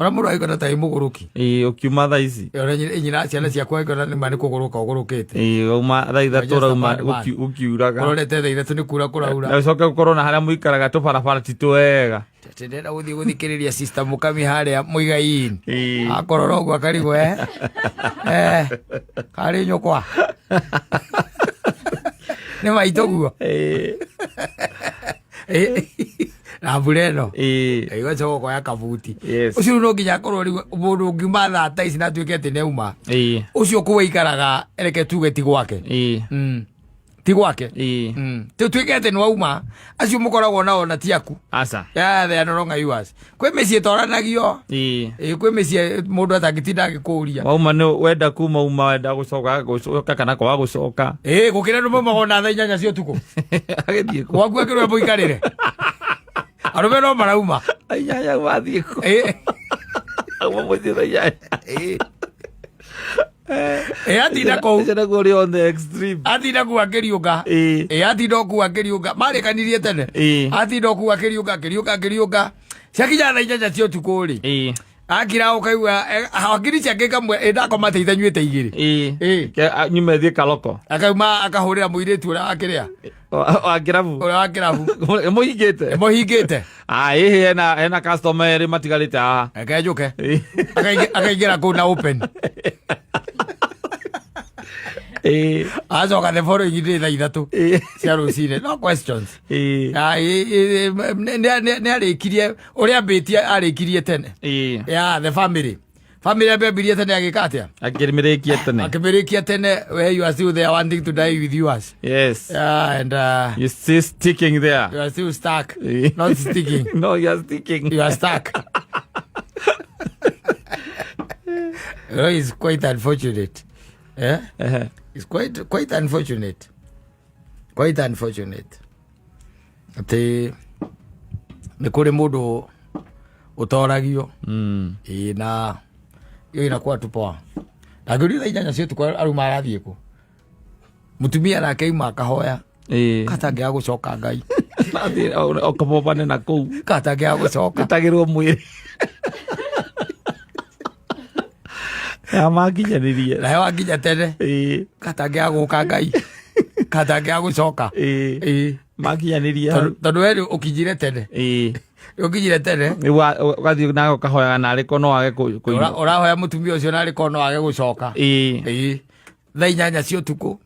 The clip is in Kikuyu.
Ona mũndũ agĩkona ta ĩ mũgũrũki. Ĩĩ, ũkiuma thaa ici. Ona nyina ciana ciakwa agĩkona nĩ ma nĩ kũgũrũka ũgũrũkĩte. Ĩĩ, wauma thaa 3 Just a ũrauma bad man. gũkiuraga. Ũrorete thaa 3 nĩ kura kũraura. Na ũcoke gũkorwo na harĩa mũikaraga tũbarabara ti twega. Ndĩrenda gũthiĩ gũthikĩrĩria sister Mũkami harĩa Mũigai-inĩ. Ĩĩ. Akorora ũguo akarigwo eh. Eh. Karĩ nyũkwa. Nĩ maitũ guo. Ĩĩ. Eh. Na mbura ĩno. Ĩĩ. Ĩgacoka ũkoya kabuti. Yes. Ũcio rĩu no nginya akorwo rĩu mũndũ ũngiuma thaa ta ici na atuĩke atĩ nĩauma. Ĩĩ. Ũcio kũu aikaraga reke tuge ti gwake. Ĩĩ. Ti gwake. Ĩĩ. Tutuĩke atĩ nĩwauma acio mũkoragwo nao na ti aku. Aca. Yeah, they are no longer yours. Kwĩ mĩciĩ ĩtoranagio. Ĩĩ. Ĩ, kwĩ mĩciĩ mũndũ atangĩtinda agĩkũria. Wauma nĩ wenda kuma uma wenda gũcoka gũcoka kana kwaga gũcoka. Ĩ, gũkĩra andũ maumaga ona thaa 8 cia ũtukũ. Agĩthiĩ kũ? Gwaku akĩrwo mũikarĩre. Arũme no marauma. 8 wathiĩ kũ? Ĩ, Auma mũciĩ thaa 8. ĩ. Ĩ, atinda kũu. Ũcio naguo ũrĩ on the extreme. Atinda kũu akĩriũnga. Ĩĩ. Ĩ, atinda o kũu akĩriũnga. Marĩkanirie tene. Ĩĩ. Atinda o kũu akĩriũnga, akĩriũnga, akĩriũnga. Ciakinya thaa 8 cia ũtukũ rĩ. Ĩĩ. Akira ũkaigua hakiri ciake ikamwe ĩ ndakoma ta itanyuĩte igĩrĩ. Ĩĩ. Ĩĩ. Ke nyume thiĩ kaloko. Akauma akahũrĩra mũirĩtu ũrĩa wa kĩrĩa. Wa kĩrabu. Ũrĩa wa kĩrabu. Mũhingĩte. Mũhingĩte. Ah, ĩhĩ hena customer erĩ matigarĩte haha. Reke njũke. Ĩĩ. Akaingĩra kũu na open. Ĩĩ. Acoka the following day thaa 3 Ĩĩ. cia rũcinĩ. No questions. Ĩĩ. Ah, ĩ, nĩ arĩkirie ũrĩa ambĩtie arĩkirie tene. Ĩĩ. Yeah, the family. Family ambĩambirie tene agĩka atĩa? Akĩmĩrĩkia tene. Akĩmĩrĩkia tene where you are still there wanting to die with yours. Yes. Yeah, and You still sticking there. you are still stuck. Ĩĩ. Not sticking. No, you are sticking. You are stuck. You know, it's quite unfortunate. Eh? Ehe. It's quite unfortunate. Quite unfortunate. Atĩ nĩ kũrĩ mũndũ ũtoragio. Ĩĩ, na hiyo inakuwa tu poa. Ndangĩũria thaa 8 cia ũtukũ aruma arathiĩ kũ. Mũtumia nake auma akahoya. Ĩĩ. Katangĩaga gũcoka Ngai. Nathiĩ ũkabobane na kũu. Katangĩaga gũcoka. Gĩtagĩrwo mwĩrĩ. Ya makinyanĩrie. Nawe wakinya tene. Ĩĩ. Katangĩaga gũka Ngai. Katangĩaga gũcoka. Ĩĩ. Ĩĩ. Makinyanĩrie. Tondũ we rĩu ũkinyire tene. Ĩĩ. Ũkinyire tene. Rĩu ũgathiĩ nawe ũkahoyaga narĩ ko no age kũinwo. Ũrahoya mũtumia ũcio narĩ ko no age gũcoka. Ĩĩ. Ĩĩ. Thaa 8 cia ũtukũ.